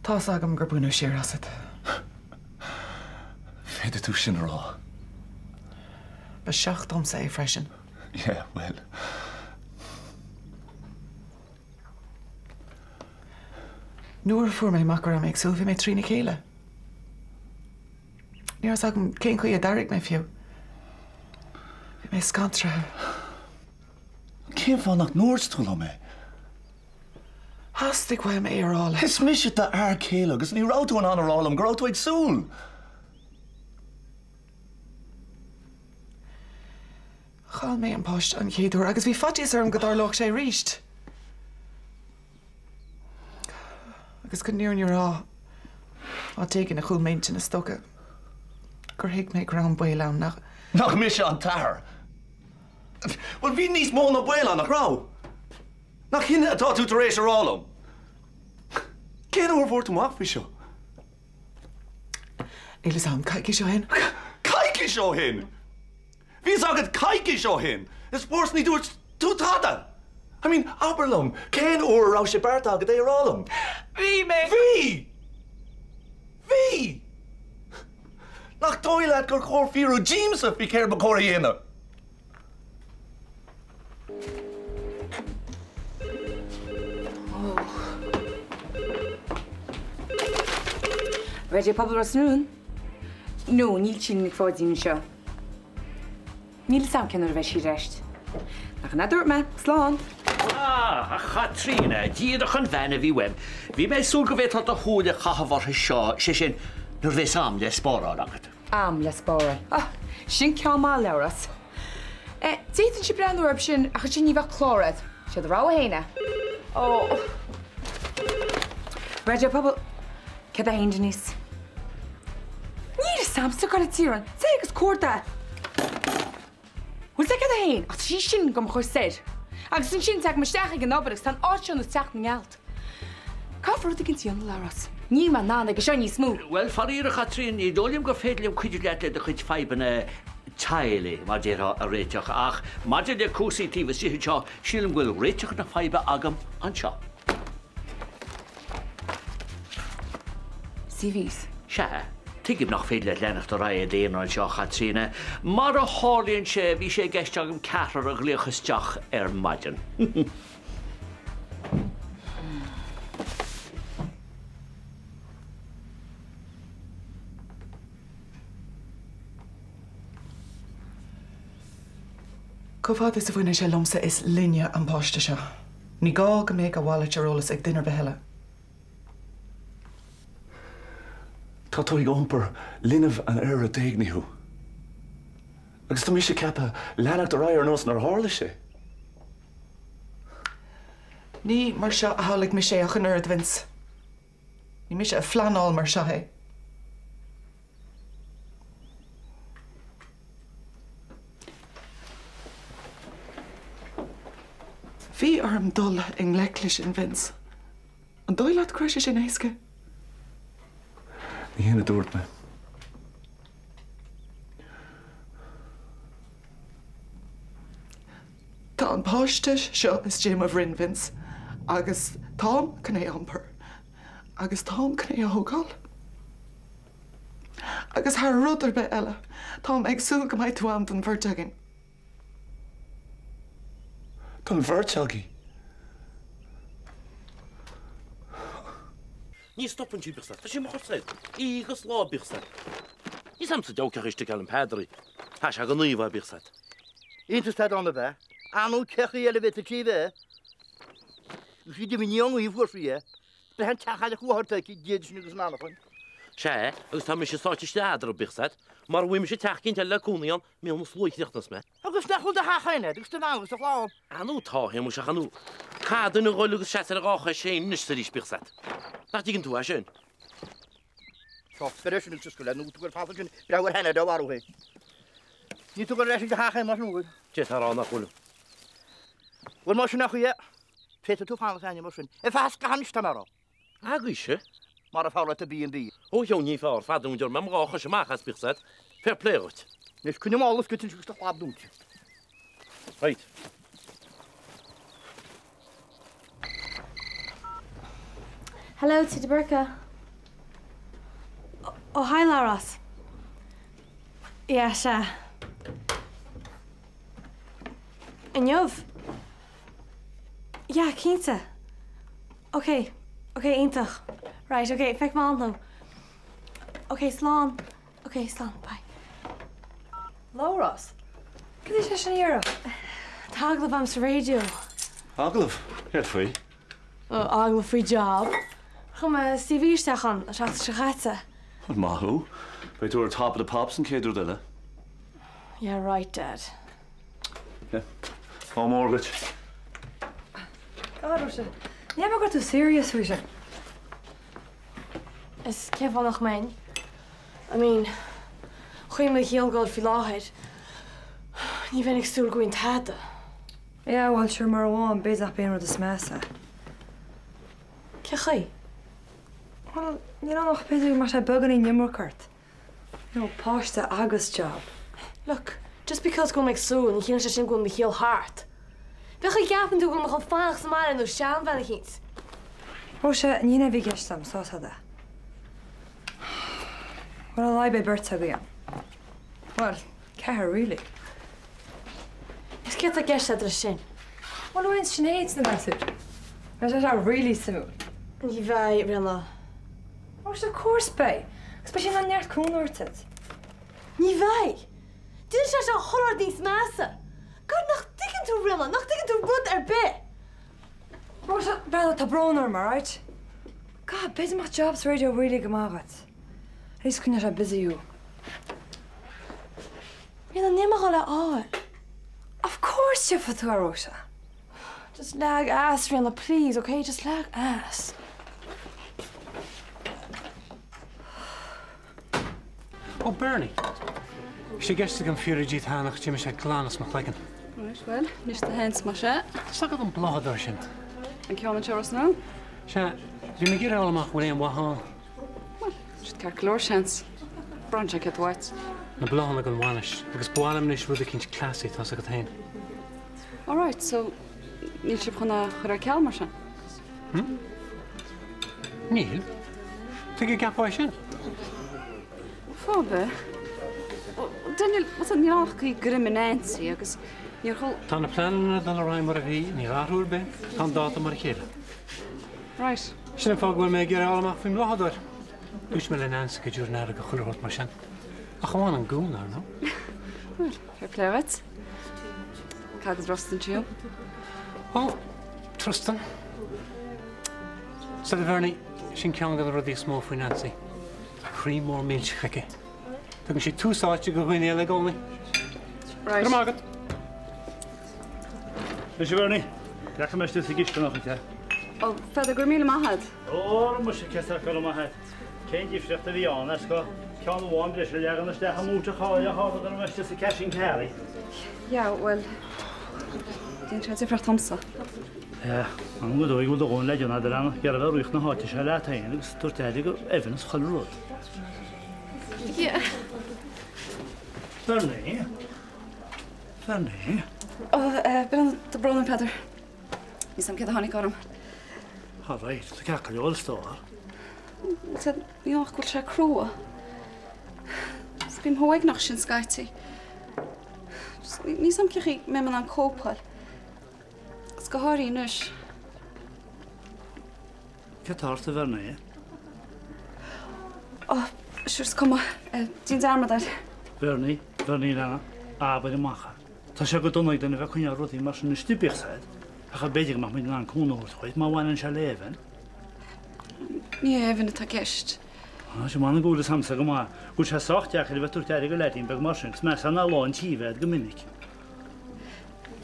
Tá's agam gur baineadh siar asat. Féadfaidh tú sin a rá. Ba shock domsa é freisin. Yeah, bhuel. Nuair a fuair mé amach go raibh mé ag súil, bhí mé trína chéile. Ní raibh fhios agam cén chaoi a d'airigh mé fiú. Bhí mé scanraithe. Cén fáth nach ndúirt tú liom é? Theastaigh uaim é a rá leat. Is mise d'fhear céile agus ní raibh tú in ann a rá liom go raibh tú ag súil! Chaill mé an páiste an chéad uair agus bhí faitíos orm go dtarlódh sé arís. Agus chun an fhírinne a rá, áit éigin i gcúl m'intinne is dócha gur thuig mé go raibh an baol ann nach. Nach mise an t-athair? Bhuel, bhí níos mó ná baol ann, nach raibh? Nach shin atá tú tar éis a rá liom? Cén uair a fuair tú amach faoi seo? Níl fhios a'm, coicís ó shin. Coicís ó shin? Bhí fhios agat coicís ó shin! Is fós ní dúirt tú tada! I mean, abair liom, cén uair a raibh sé beartaithe agat é a rá liom? Bhí mé. Bhí! Bhí! Nach dóigh leat gur chóir fiafraí díomsa faoi céard ba chóir a dhéanamh? Raidió Pobail Ros na Rún? No, níl Síle Nic Pháidín anseo. Níl fhios a'm cén uair a bheidh sí ar ais. Nach in a dúirt mé? Slán! Ah, a Chaitríona, díreach an bhean a bhí uaim. Bhí mé ag súil go bhféadfá do shúil a chaitheamh orthu seo, sé sin, nuair a bhéas am le spáráil agat. Am le spáráil. Ah, sin ceann maith Labhrás. Eh, d'fhéadfainnse breathnú orthu sin ach ansin ní bheadh clár a'd. Sé do rogha fhéin é. Ó. Raidió Pobail, céard é fhéin, Denise? Níl fhios a'msa a Chiaráin, téigh agus cuardaigh. Bhfuil 'fhios a'd céard é fhéin, ach tá sí sin do mo chur soir. Agus ansin tagaim isteach ag an obair agus tá an áit seo ar nós teach na ngealt. Caithfear rud éicint a dhéanamh, Labhrás. Níl mé in ann aige seo níos mó. Bhuel, faraor, a Chaitríona, ní dóigh liom gur féidir liom cuidiú leat le do chuid fadhbanna teaghlaigh, mar déarfá, a réiteach, ach maidir le cúrsaí taobh istigh anseo, sílim go bhfuil réiteach na faidhbe agam anseo. CVs. Sea, tuigim nach féidir leat leanacht ar aghaidh i d'aonar anseo, a Chaitríona. Mar a tharlaíonn sé, bhí sé i gceist agam ceathrar a ghlaoch isteach ar maidin. Chomh fada is a bhaineann sé liomsa, is linne an páiste seo. Ní gá go mbeadh a mhalairt ar eolas ag duine ar bith eile. Tá tú ag iompar linbh an fhir a d'éignigh thú. Agus tá mise ceaptha leanacht ar aghaidh ar nós nár tharla sé. Ní mar seo a shamhlaigh mise é ach an oiread, Vince. Ní mise a phleanáil mar seo é. Bhí orm dul i ngleic leis sin, Vince. An dóigh leat go raibh sé sin éasca? Ní hin a dúirt mé. Tá an páiste seo istigh i mo bhroinn, Vince, agus táim chun é a iompar. Agus táim chun é a thógáil. Agus thar rud ar bith eile, táim ag súil go mbeidh tú ann don bheirt againn. Don bheirt againn? Ní stopann sí, bíodh 's agat. Tá sí mo chur soir. Oíche agus lá, bíodh 's agat. Níl 's a'msa deabhal cé chaoi a sticálann Peadar í. Tá sé go naomh é, bíodh 's agat. Iontas tá ann ab ea? Anú cé chaoi eile a bhféadfadh sí a bheith? Bhí sí deimhin ní ón ngaoth a fuair sí é. Breith an teach aille chuathar aici, Dia sin agus an anachain. Sea, agus tá mise sáite isteach eadarthu, bíodh 's agat. Mara bhfaighidh mise teach eicínt eile le cónaí ann, míol na sluaighe a chríochnós mé. Agus nach bhfuil do theach féin agat agus do bhean agus do chlann? Anú tá, a Shéamuis, ach anú, caithfidh duine a dhul agus seasamh ar a dhá chois féin anois is arís, bíodh 's agat. Nach dtuigeann tú é sin? Seo, beir é sin agus is go le nó tú ar fad ansin, breith ar sheanad a mharú é. Níl tú ag dul ar ais ag do theach féin mar sin, an bhfuil? D'fhéadfá a rá nach bhfuil. Bhuel, más sin an chaoi é, féadfaidh tú fanacht againne mar sin. Ar feadh scathaimh anois, tá mé a rá. Agaibhse? Mara fearr leat an B&B. Ó, a sheoin, ní fearr, fad a deir mé mo dhá chois amach as, bíodh 's agat. Fair play dhuit. Anois, coinnigh mála oscailte agus do chlab dúnta. Right. Hello, Tigh de Búrca. Oh hi Labhrás. Yeah, sea. Inniu? Yeah, cinnte. Ok, ok, iontach. Right, ok, feicfidh mé ann thú. Ok, slán. Ok, slán, bye. Labhrás, Cad é sin a iarraidh? Tá agallamh agam sa raidió. Agallamh? Céard faoi? Agallamh faoi job. Chuir mé CV isteach ann an tseachtain seo caite. Bhuel, maith thú. Beidh tú ar Top of the Pops an chéad rud eile. Yeah right, Dad. Yeah. Ádh mór duit. God, Róise, ní cheapfá go raibh tú serious faoi sin. Is cén fáth nach mbeinn? I mean, chaoi mo shaol ag dul faoi láthair, ní bheinn ag súil go bhfaighinn tada. Yeah, bhuel, sure, mar amháin, b'fhéidir nach b'é an rud is measa. Cén chaoi? Bhuel, níl ann ach b'fhéidir go mbeadh sé beagáinín iomarca ort. You know, páiste agus job. Look, just because go bhfuil mé ag súil, ní chiallaíonn sé sin go bhfuil mo shaol thart. Cén chaoi a gceapann tú go bhfuil mé chun fanacht sa mbaile ar nós seanbhean eicínt? Róise, ní hin é a bhí i gceist agam, tá a fhios agat. Bhuel, ar a laghad beidh beirt agaibh ann. Bhuel, ceathrar really. Is céard atá i gceist agat leis sin? Bhuel, luaigh Sinéad sna gasúir. Beidh sé seo really suimiúil. Ní bheidh, Ríona. Róise, of course beidh. Agus beidh sé in ann neart cúnamh a thabhairt duit. Ní bheidh. Déanfaidh sé seo chuile rud níos measa. God, nach dtuigeann tú, Ríona, nach dtuigeann tú rud ar bith! Róise, Bella, tá brón orm, alright? God, b'fhéidir go mbeadh job sa radio really go maith dhuit. At least coinneoidh sé busy thú. Ríona, níl mé ag dul é a fháil. Of course gheobhaidh tú é, Róise. Just leag as, Ríona, please, okay? Just leag as. Ó Bernie. Bhí sé i gceist agam fiafraí díot cheana ach d'imigh sé glan as mo chloigeann. Right, bhuel, anois do sheans más ea. Tá's agat an bláthadóir sin. An ceann anseo i Ros na Rún? Sea, bhí mé ag iarraidh a fháil amach an bhfuil aon mhaith ann. Bhuel, tá siad ceart go leor, seans. Braitheann sé céard atá uait. Na bláthanna don bhainis, agus ba mhaith liom anois rud eicínt classy, tá's agat féin. All right, so níl sibh chun é a chur ar ceal mar sin? Hm? Níl. Tuige a gceapfá é sin? Fáth ar bith. Daniel, níl ann ach caoi greim i Nancy agus níor chul. Tá na pleananna ag dul ar aghaidh mar a bhí, níl athrú ar bith, tá an dáta mar a chéile. Right. Sin an fáth go bhfuil mé ag iarraidh a fháil amach faoin mbláthadóir. Dúirt mé le Nancy go dtabharfainn aire do chuile shórt mar sin. Ach amháin an gúna, ar ndóigh. Bhuel, fair play duit. Cad go Drustan tríom? Ó, Trustan. Sea, a Bhernie, sin ceann de na rudaí is mó faoi Nancy. Tá croí mór millteach aici. Tugann sí tús áite do dhaoine eile i gcónaí. Right. Go raibh maith agat. Anois, a Bhernie, rachaidh mé isteach sa gcisteanach duit. Ó, Pheadar, go raibh míle maith agat. Ó, muise, cé go raibh maith agat. Cén difríocht a bhí ann, as go ceann amháin breise a leagan isteach i mbúit a chairr a tharla go raibh mé istigh sa cash and carry. Yeah, bhuel, déanann sé difríocht domsa. Yeah, an go dóigh go bhfuil do dhóthain le déanamh agat, a leanbh, iarraidh a bheith ag rith na háite seo leat féin agus tabhairt aire go Evan is chuile rud. Yeah. Bernie? Bernie? Ó, Breandán, tá brón orm, Peadar. Níl 'fhios a'm céard a tháinig orm. All right, tá ceart go leor, a stór. Ní ach go bhfuil sé crua. Is bím chomh uaigneach sin scaití. Níl 'fhios a'm cén chaoi a mbeidh mé in ann cóipeáil. Is go háirithe anois. Céard atá ort, a Bhernie? Ó, sure is cuma. Déan dearmad air. Bernie, Bernie leanbh, abair amach é. Tá sé go dona ag duine a bheith ag coinneáil rudaí mar sin istigh, bíodh 's agat, ach b'fhéidir go mbeadh muid in ann cúnamh a thabhairt dhuit má bhaineann sé le Evan. Ní hé Evan atá i gceist. Tá sé m'anam go bhfuil 'fhios a'msa go maith go bhfuil sé sách deacair a bheith ag tabhairt aire do leaidín beag mar sin, is measa ná lán tí a bheith go minic.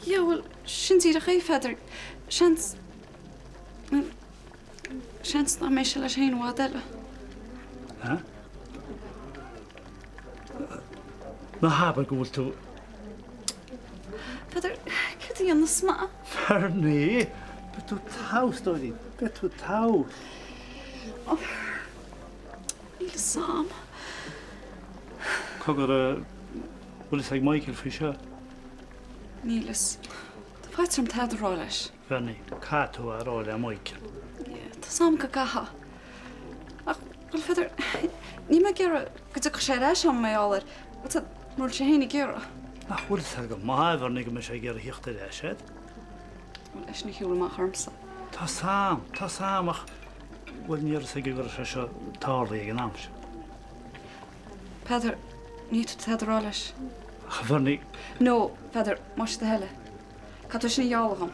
Yeah, bhuel, sin díreach é, Pheadair. Seans, bhuel, seans nach mbeidh sé leis féin i bhfad eile. Huh? Ná habair go bhfuil tú. Peadar, céard a dhéanfas mé? Bernie, beidh tú togha, a stóirín, beidh tú togha. Níl 'fhios a'm. Cogar, bhfuil fhios ag Michael faoi seo? Níl fhios. Tá faitíos orm tada a rá leis. Bernie, caithfidh tú a rá le Michael. Tá 's a'm go gcaithfidh. Ach, bhuel, Pheadar, Níl mé ag iarraidh go dtiocfadh sé ar ais agam mar gheall air, bhfuil a fhios agat, mura bhfuil sé féin ag iarraidh. Nach bhfuil a fhios agat go maith, a Bhernie, go mbeidh sé ag iarraidh theacht ar ais agat? Bhuel, eisean a shiúil amach ormsa. Tá 's a'm, tá 's a'm ach, bhuel, ní raibh 'fhios aige go raibh sé seo tarlaithe ag an am sin. Peadar, ní tú tada a rá leis. Ach a Bhernie. No, Peadar, más é do thoil é. Caithfidh tú sin a ghealladh dhom.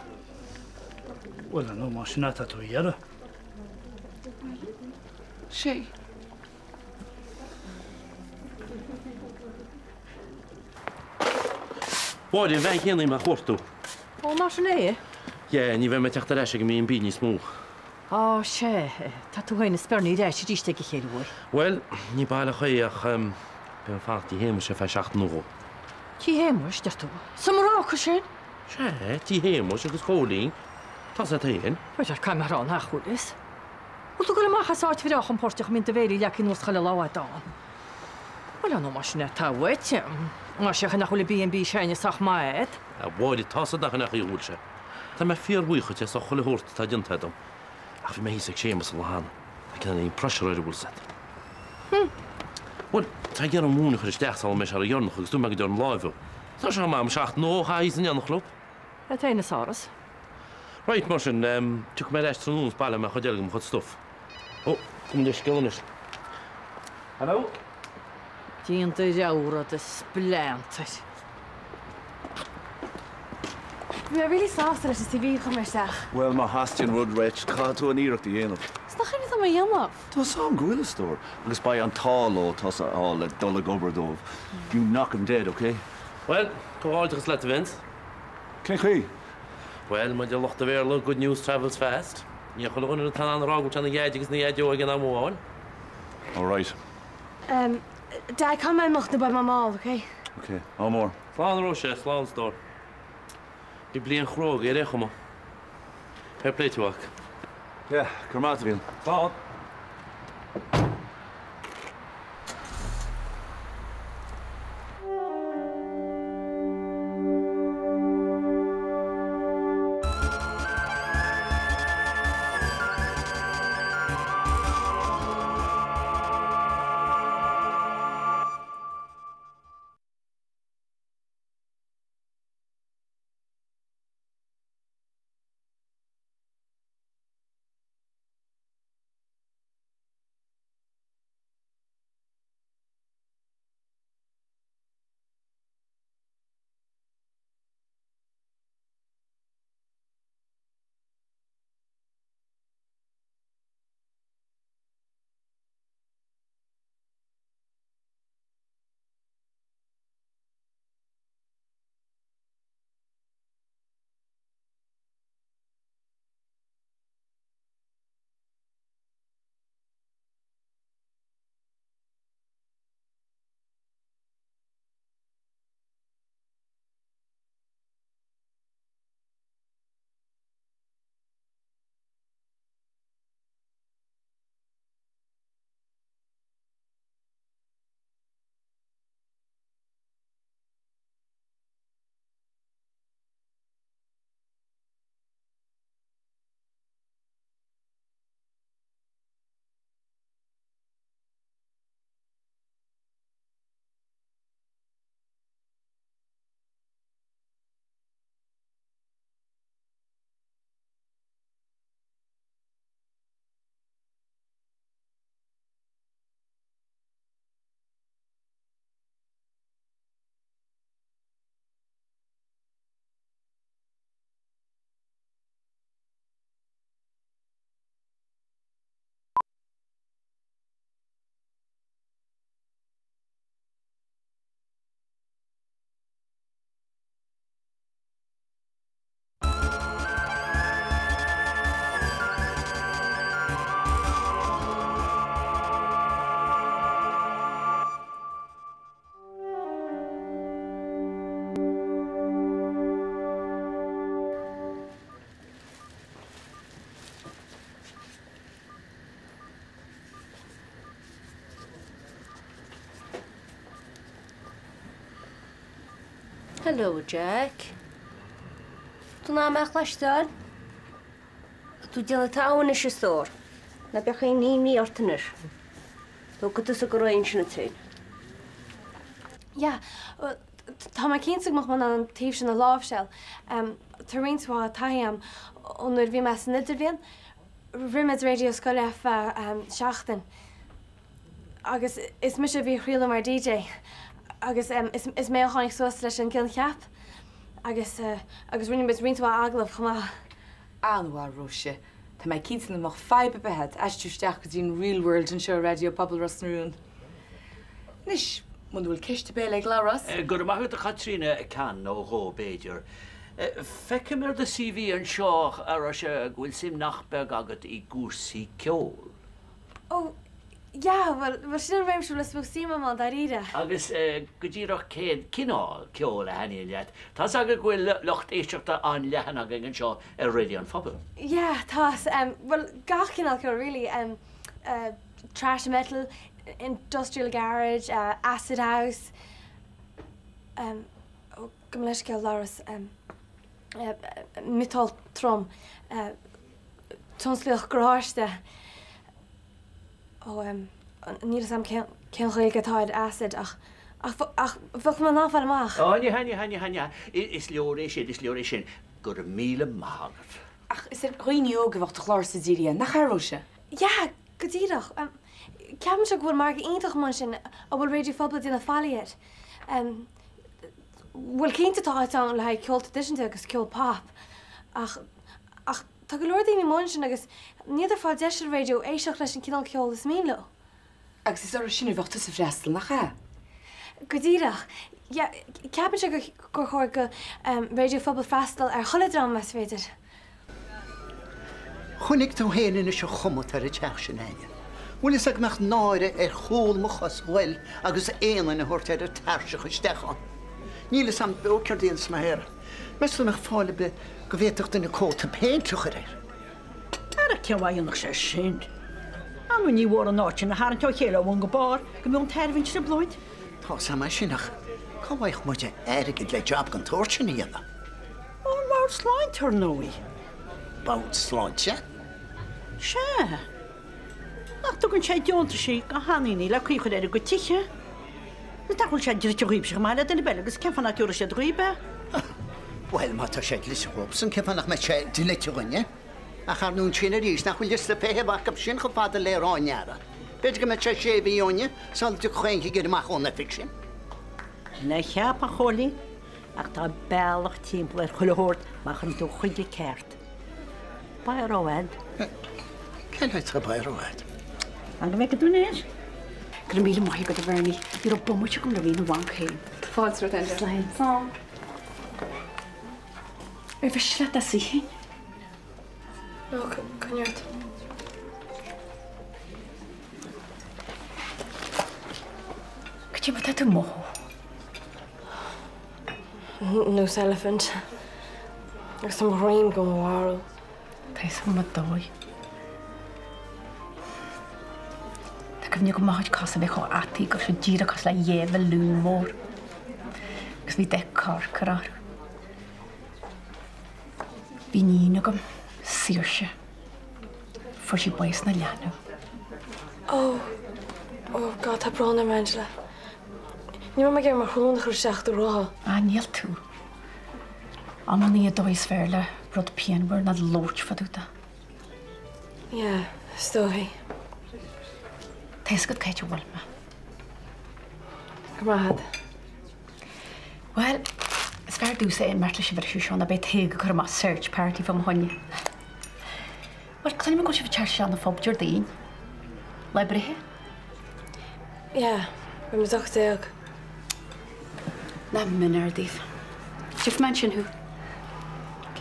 Bhuel, ar ndóigh, más sin atá tú a iarraidh. Bhuel, sé. Mháire, an bhean chéanna mé a chuartú. Ó, mar sin é? Yeah, ní bheidh mé ag teacht ar ais ag an B&B níos mó. Á, sea. Tá tú féin is Bernie ar ais arís ag a chéile uair. Bhuel, ní baileach é ach beidh mé ag fanacht tigh Shéamais ar feadh seachtain nó dhó. Tigh Shéamais, deir tú? Sa mBráca sin? Sea, tigh Shéamais agus Chóilín. Tá 's agat féin. Bhuel, caithfidh mé a rá nach bhfuil fhios. Bhfuil tú ag dul amach as áit bhreá chompóirteach a mbíonn do bhéilí leagtha anuas chuile lá a'd ann? Bhuel, ar ndóigh, más sin é atá uait, más é nach bhfuil an B&B s'againne sách maith a'd. A Mháire, tá 's agat nach in é an chaoi a bhfuil sé. Tá mé fíorbhuíoch dhuit as chuile shórt atá déanta a'd dom. Ach bhí mé thíos ag Séamus an lá cheana. Tá cineáilín pressure air, an bhfuil 's agat. Hm. Bhuel, tá sé ag iarraidh an mhóin a chur isteach sula mbeidh sé ródheireanach agus dúirt mé go dtabharfainn láimh dó. Tá sé chomh maith agam seachtain nó dhó a chaitheamh thíos in éineacht leo. É féin is áras. Right, mar sin, tiocfaidh mé ar ais tráthnóna is baileoidh mé an chuid eile de mo chuid stuff. Ó, gabh mo leithscéal anois. Hello? Déan do rogha rud, a spleantair. Bhí mé really sásta leis an CV a chuir mé isteach. Bhuel, má theastaíonn rud uait, caithfidh tú an iarracht a dhéanamh. Is nach ionadh dom a dhéanamh. Tá 's a'm go bhfuil, a stór, agus beidh an t-ádh leo tusa a fháil le dul ag obair dóibh. You knock 'em dead, ok? Bhuel, comhghairdeachas leat, a Vince. Cén chaoi? Bhuel, mar a deir lucht an Bhéarla, good news travels fast. Ní chuile dhuine atá in ann a rá go bhfuil sé ina dhaid agus ina dhaideo ag an am amháin. All right. Em, Dad, caithfidh mé imeacht nó beidh mé mall, ok? Ok, ádh mór. Slán, a Róise, slán, a stór. Bhí bliain chruóg ar aon chuma. Fair play to you, a mhac. Yeah, go raibh maith agat, a Mhíl. Slán. Hello, Jack. Tú in ann mé a chloisteáil? Tá tú ag déanamh togha anois, a stór. Ná beadh aon imní ort anois. Tógfaidh tusa go réidh ansin duit féin. Yeah, bhuel, tá mé cinnte go mbeadh mé in ann an taobh sin a láimhseáil. Tá roinnt mhaith taithí agam ó nuair a bhí mé san idirbhliain. Rinne muid raidió scoile ar feadh seachtain agus is mise a bhí ag craoladh mar DJ agus is mé a tháinig suas leis an gcoincheap agus agus rinne muid roinnt mhaith agallamh chomh maith. An-mhaith, Róise. Tá mé cinnte nach mbeadh fadhb ar bith agat aistriú isteach go dtí an real world anseo i Raidió Pobail Ros na Rún. Anois, muna bhfuil ceist ar bith eile ag Labhrás. Go raibh maith agat a Chaitríona, ceann nó dhó b'fhéidir. Feicim ar do CV anseo, a Róise, go bhfuil suim nach beag agat i gcúrsaí ceoil. Ó, yeah, bhuel, bhuel sin an réimse a bhfuil is mó suim agam ann, dáiríre. Agus go díreach cén cineál ceoil a thaitníonn leat? Tá's agat go bhfuil lucht éisteachta an-leathan againn anseo ar Raidió an Phobail. Yeah, tá, bhuel, gach cineál ceoil really, thrash metal, industrial garage, acid house, ó, gabh mo leithscéal, Labhrás, miotal trom, tionsclaíoch garáiste. Ó, níl 'fhios a'm cén Ghaeilge atá ar acid ach, ach, ach bheadh mé in ann fáil amach. Ó, ní hea, ní hea, ní hea, ní hea, is leor é sin, is leor é sin. Go raibh míle maith agat. Ach is ar dhaoine óga a bheadh do chlársa dírithe, nach ea, Róise? Yeah, go díreach. Ceapaimse go bhfuil margadh iontach amuigh ansin a bhfuil Raidió Phobail ag déanamh faillí air. Bhuel, cinnte tá áit ann le haghaidh ceol traidisiúnta agus ceol pop, ach, ach tá go leor daoine amuigh ansin agus níl siad ag fáil deis ar an raidió éisteacht leis an cineál ceoil is mian leo. Agus is orthu sin a bheadh tusa ag freastal, nach ea? Go díreach. Yeah, ceapaimse gur, gur chóir do Raidió Phobail freastal ar chuile dream más féidir. Chonaic tú fhéin anois an chuma atá ar an teach sin, Áine. Bhfuil fhios agat go mbeadh náire ar chúl mo chos ghoil agus aon duine a thabhairt ar an tairseach isteach ann. Níl fhios a'm beo céard a dhéanfas mé air. Meas tú an mbeadh fáil ar bith go bhféadfadh duine cóta péinte a chur air? Ara cén mhaith a dhéanfadh sé sin? Ar ndóigh ní mór an áit sin a tharraingt ó chéile ó bhun go barr go mbeadh an tairbhe an trioblóid. Tá 'fhios a'm é sin ach cá bhfaigheadh muide airgead le jab den tsórt sin a dhéanamh? Ón mBord Sláinte, ar ndóigh. Bord Sláinte? Sea. Nach dtugann sé deontaisí go sheandaoine le caoi a chur ar a gcuid tithe? Agus nach bhfuil sé dlite dhaoibhse chomh maith le duine ar bith eile agus cén fáth nach dtabharfaidh siad dhaoib é? Bhuel, má tá sé dlite dhóibhsan, cén fáth nach mbeadh sé dlite dhuinne? Ach ar ndóigh ansin arís, nach bhfuil liosta feithimh acu sin chomh fada le ráineara? B'fhéidir go mbeadh sé sé mhí uainne sula dtiocfadh aon chigire amach ón oifig sin. Sin é a cheapfá, a Chóilín. Ach tá bealach timpeall ar chuile shórt má chuireann tú chuige ceart. Biro a'd. Cén áit atá biro a'd? Fan go bhfeice tú anois. Go raibh míle maith agat, a Bhernie. Ní raibh bomaite agam le bheith ina bhanc féin. Fáilte romhat, Angela. Slán. Slán. Ar mhiste leat do shuí féin? Nó coinnigh ort. Cad é mar atá tú ag mothú? Nós eilifint. Agus tá mo dhroim do mo mharú. Tá fhios agam an dóigh. Tá cuimhne agam mo chuid cosa a bheith chomh fhataí go raibh siad díreach cosúil le dhé bhalún mór. Agus bhí dath corcra orthu. Bhí iníon agam, Saoirse. Fuair sí bás ina leanbh. Oh, oh God, tá brón orm, Angela. Ní raibh mé ag iarraidh mo shrón a chur isteach i do ghnótha. Ah, níl tú. Amannaí an dóigh is fearr le rud pianmhar ná labhairt fá dtaobh de. Yeah, is dóichí. Tá fhios agat cá háit a bhfuil mé. Go raibh maith agat. Bhuel, is fearr domhsa imeacht leis an bhriseadh seo ná beidh Tadhg ag cur amach search party fá mo choinne. Bhuel, cluinim go bhfuil sibh ag teacht isteach 'na phub Déardaoin. Lá breithe? Yeah, beidh muid 18. Nach mionéar daoibh. Tchífidh mé ansin thú. Ok.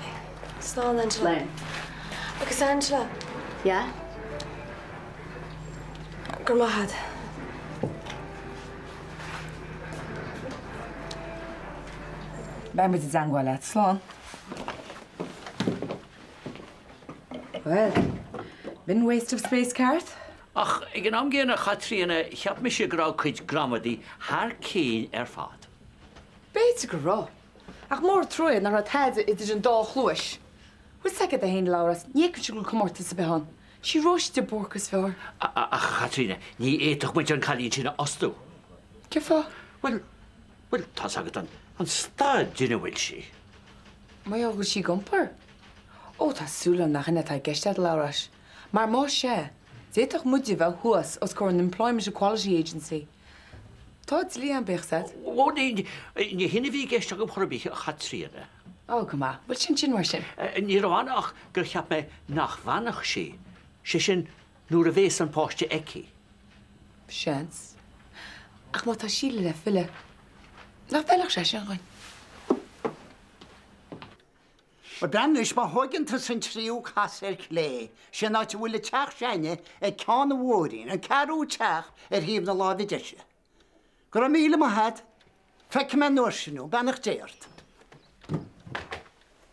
Slán, Angela. Slán. Agus Angela. Yeah? Go raibh maith agat. Beidh muid i dteangmháil leat. Slán. Bhuel, b'in waste of space ceart. Ach ag an am gcéanna, a Chaitríona, cheap mise go raibh cuid gramadaí thar cinn ar fad. B'fhéidir go raibh. Ach mór an trua é nach raibh tada idir an dá chluais. Bhfuil 's agat é féin, Labhrás, ní fheicimse go bhfuil comórtas ar bith ann. Sí Róise de Búrca is fearr. Ach a Chaitríona, ní fhéadfadh muid an cailín sin a fhostú. Cén fáth? Bhuel, bhuel, tá's agat an, an staid ina bhfuil sí. Mar gheall go bhfuil sí ag iompar? Ó, tá súil agam nach in atá i gceist agat, a Labhráis. Mar más ea, d'fhéadfadh muide bheith thuas os comhair an Employment Equality Agency. Tá dlí ann, bíodh 's a'd. Ó, ní, ní hin a bhí i gceist agam chor ar bith, a Chaitríona. Ó, go maith. Bhuel, sin sin mar sin. Ní raibh ann ach gur cheap mé nach bhfanfadh sí, sé sin nuair a bhéas an páiste aici. Seans. Ach má tá Síle le filleadh, nach bhfeilfeadh sé sin dhuinn? Bhuel, breathnaigh anois, má thóigeann tusa an tríú casadh ar chlé, sé an áit a bhfuil an teach s'againne ag ceann an bhóithrín, an ceathrú teach ar thaobh na láimhe deise. Go raibh míle maith a't. Feicfidh mé an uair sin thú. Beannacht Dé ort.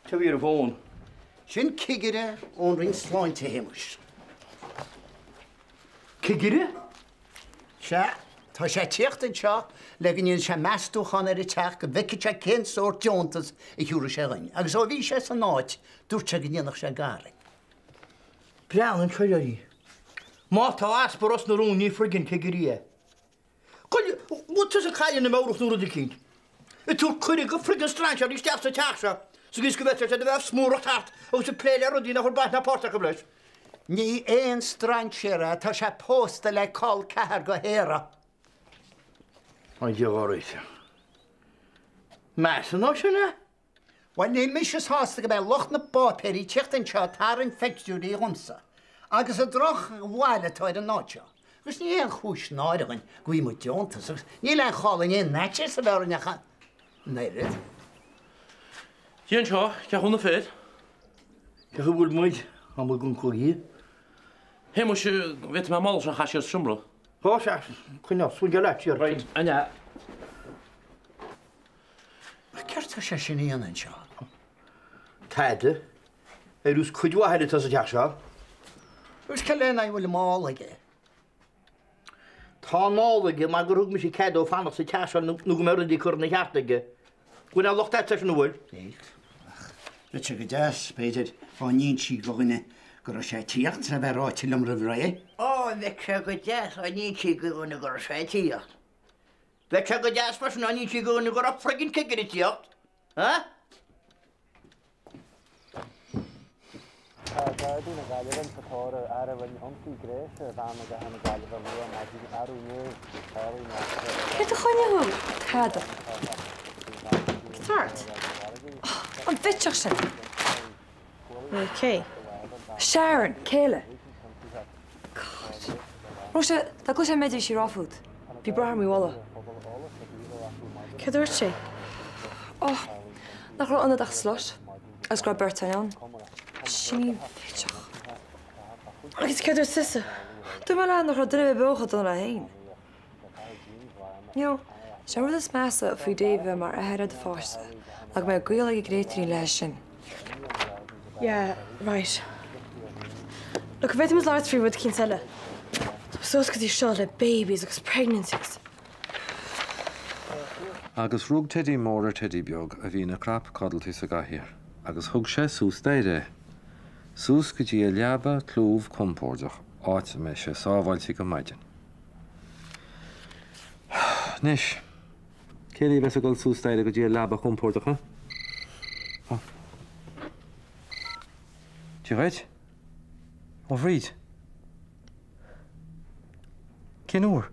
Cé a bhí ar an bhfón? Sin cigire ón Roinn Sláinte, a Shéamuis. Cigire? Sea. Tá sé ag tíocht anseo le go ndéanfaidh sé meastúchán ar an teach go bhfeicfidh sé cén sórt deontas a thiúrfaidh sé dhuinn. Agus ó bhí sé san áit, dúirt sé go ndéanfadh sé gar dhuinn. Breathnaigh anseo uirthi. Má tá easpa Ros na Rún ní friggin cigirí é. Bhfuil tusa caillte ina meabhrach nó rud eicínt? Ag tabhairt cuireadh go friggin strainséirí isteach sa teach seo sa gcaoi is go bhféadfadh siad a bheith ag smúracht thart agus ag plé le rudaí nach bhfuil baint ná páirt acu leis. Ní aon strainséir é, tá sé pósta le col ceathar go Shéara. A Dhia dhá Meas an sin é? Bhuel, níl mise sásta go mbeidh lucht na bpáipéirí ag tíocht anseo ag tarraingt phictiúirí dhomsa, agus an droch-bhail atá ar an áit seo. Agus ní haon chúis náire dhuinn go bhfaighidh muid deontas, agus níl aon chall in aon fhaitíos a bheith orainn ach an oiread. Dia anseo, cén chaoi na fir? Cén chaoi a bhfuil muid, tá muid gan cluichí. Shéamuis, bhféadfaidh mé an mála seo a chaitheamh siar sa seomra? Ó, sea, coinneáil, swingeáil leat siar. Right, an ea? Céard tá sé sin a dhéanamh anseo? Tada. Ar nós cuid mhaith eile atá sa teach seo. Agus cad lena aghaidh a bhfuil an mála aige? Tá an mála aige mar gur thug mise cead dó fanacht sa teach seo nó go mbeidh rudaí curtha ina cheart aige. Bhfuil aon locht agat leis an bhfuil? Níl. Ach bheadh sé go deas, b'fhéidir, dá n-insí go dhuine go raibh sé ag tíocht is é bheith ráite liom roimh ré. Á, bheadh sé go deas dá n-insí go dhuine go raibh sé ag tíocht. Bheadh sé go deas freisin dá n-insí go dhuine go raibh friggin cigire ag tíocht. Huh? Tá Gardaí na Gaillimhe sa tóir ar fhear a rinne ionsaí gréise ar bhean i gcathair na Gaillimhe luath maidin arú inné. Tarlaíonn an eachtra ar Céard a choinnigh thú? Tada. Cad tá ort? An bitseach sin! Cé? Sharon, cé eile. God. Róise, dá gcloisfeá an méid a bhí sí a rá fút. Bhí braitheadh ar mo mhála. Céard a dúirt sí? Ó, nach raibh ionat ach slut agus go raibh beirt againn ann. Sin í bitseach. Agus céard a dúirt tusa? Dúirt mé léi nach raibh duine ar bith beo chomh dona léi féin. You know, sé an rud is measa faoi Dave bheith mar athair ar do pháiste ná go mbeidh gaol ag an gcréatúirín leis sin. Yeah, right. Look, an bhféadfaimis labhairt faoi rud eicínt eile? Tá mé suas go dtí seo le babies agus pregnancies. Agus rug Teidí Mór ar Teidí Beag a bhí ina chrap codlata sa gcathaoir agus thug sé suas staighre é. Suas go dtí a leaba clúmh compordach, áit a mbeidh sé sábháilte go maidin. Anois, cé a bheas ag dul suas staighre go dtí a leaba chompordach, huh? Ó. Dia dhuit. Ó Bhríd. Cén uair?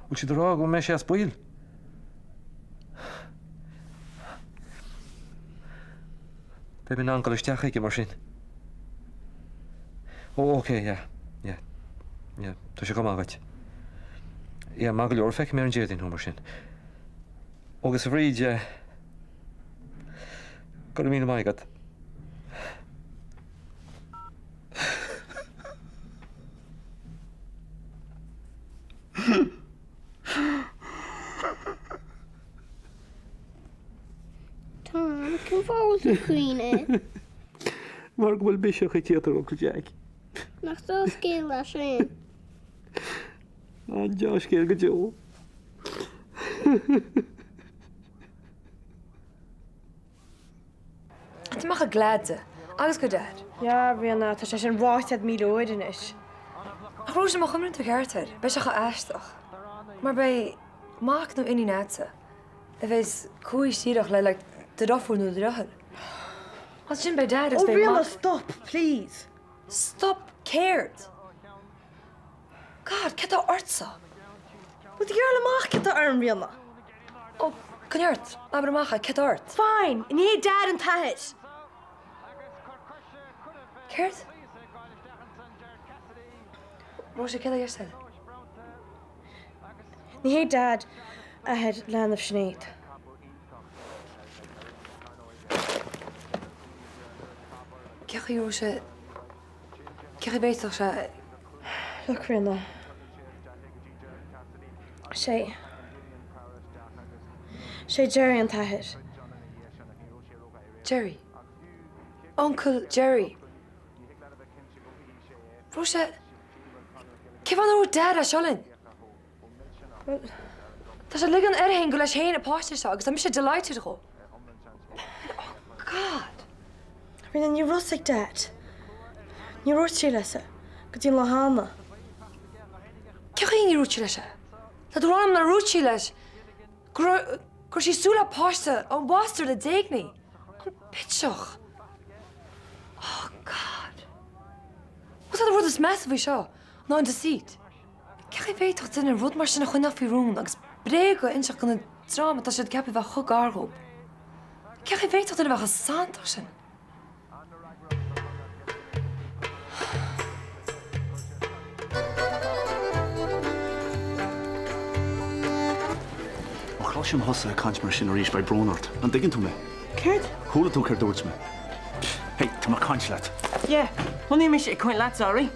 Bhfuil siad ag rá go mbeidh sé as baol? Beidh mé in ann dul isteach chuige mar sin. Ó, ok, yeah, yeah, yeah, tá sé go maith agat. Yeah, maith go leor, feicfidh mé ar an Déardaoin thú mar sin. Agus a Bhríd, eh, go raibh míle maith agat. Tom, cén fáth a bhfuil tú ag caoineadh? Mar go bhfuil biseach ag tíocht ar Uncle Jack. Nach dea-scéal é sin? An-dea-scéal go deo. Tá mé chomh glad de. Agus go Dad. Yeah, Ríona, tá sé sin ráite agat 1000 uair anois. Ach Róise, má chuimhníonn tú ceart air, beidh sé chomh aisteach. Mar beidh mac nó iníon agatsa a bheas comhaois díreach le like do dheirfiúr nó do dheartháir. Ansin beidh Dad agus Oh beidh Ríona, mac. stop, please. Stop céard? God, céard tá ortsa? Bhuel, tú ag gearradh amach céard tá orm, Ríona. Ó, coinnigh ort, abair amach é, céard tá ort? Fine, ní hé Dad an t-athair. Céard? Róise, céard atá i gceist agat? Ní hé Dad athair leanbh Sinéad. Cé chaoi a raibh sé, cé chaoi a bhféadfadh sé. Look, Ríona. Sé. Sé Jerry an t-athair. Jerry. Uncail Jerry. Róise, cén fáth nár dhúirt Dad é seo linn? Tá sé ag ligean air féin gur leis féin an páiste seo agus tá mise delighted dhó. Oh God! Ríona, ní raibh fhios ag Dad. Níor dhúirt sé leis é go dtí an lá cheana. Cé chaoi níor dhúirt sé leis é? Tá tú ag rá liom nár dhúirt sí leis go raibh go raibh sí ag súil le páiste an bastard a d'éignigh. An bitseach! Oh God! What's an rud is measa faoi seo ná an deceit. Cé chaoi a bhféadfadh duine rud mar sin a choinneáil faoi rún agus bréaga a inseacht don dream atá siad ceaptha a bheith chomh gar dhób? Cé chaoi a bhféadfadh duine a bheith chomh santach sin? Má chloisim thusa ag caint mar sin arís beidh brón ort. An dtuigeann tú mé? Céard? Chuala tú céard dúirt mé. Hey, tá mé ag caint leat. Yeah, níl mise ag caint leat, sorry.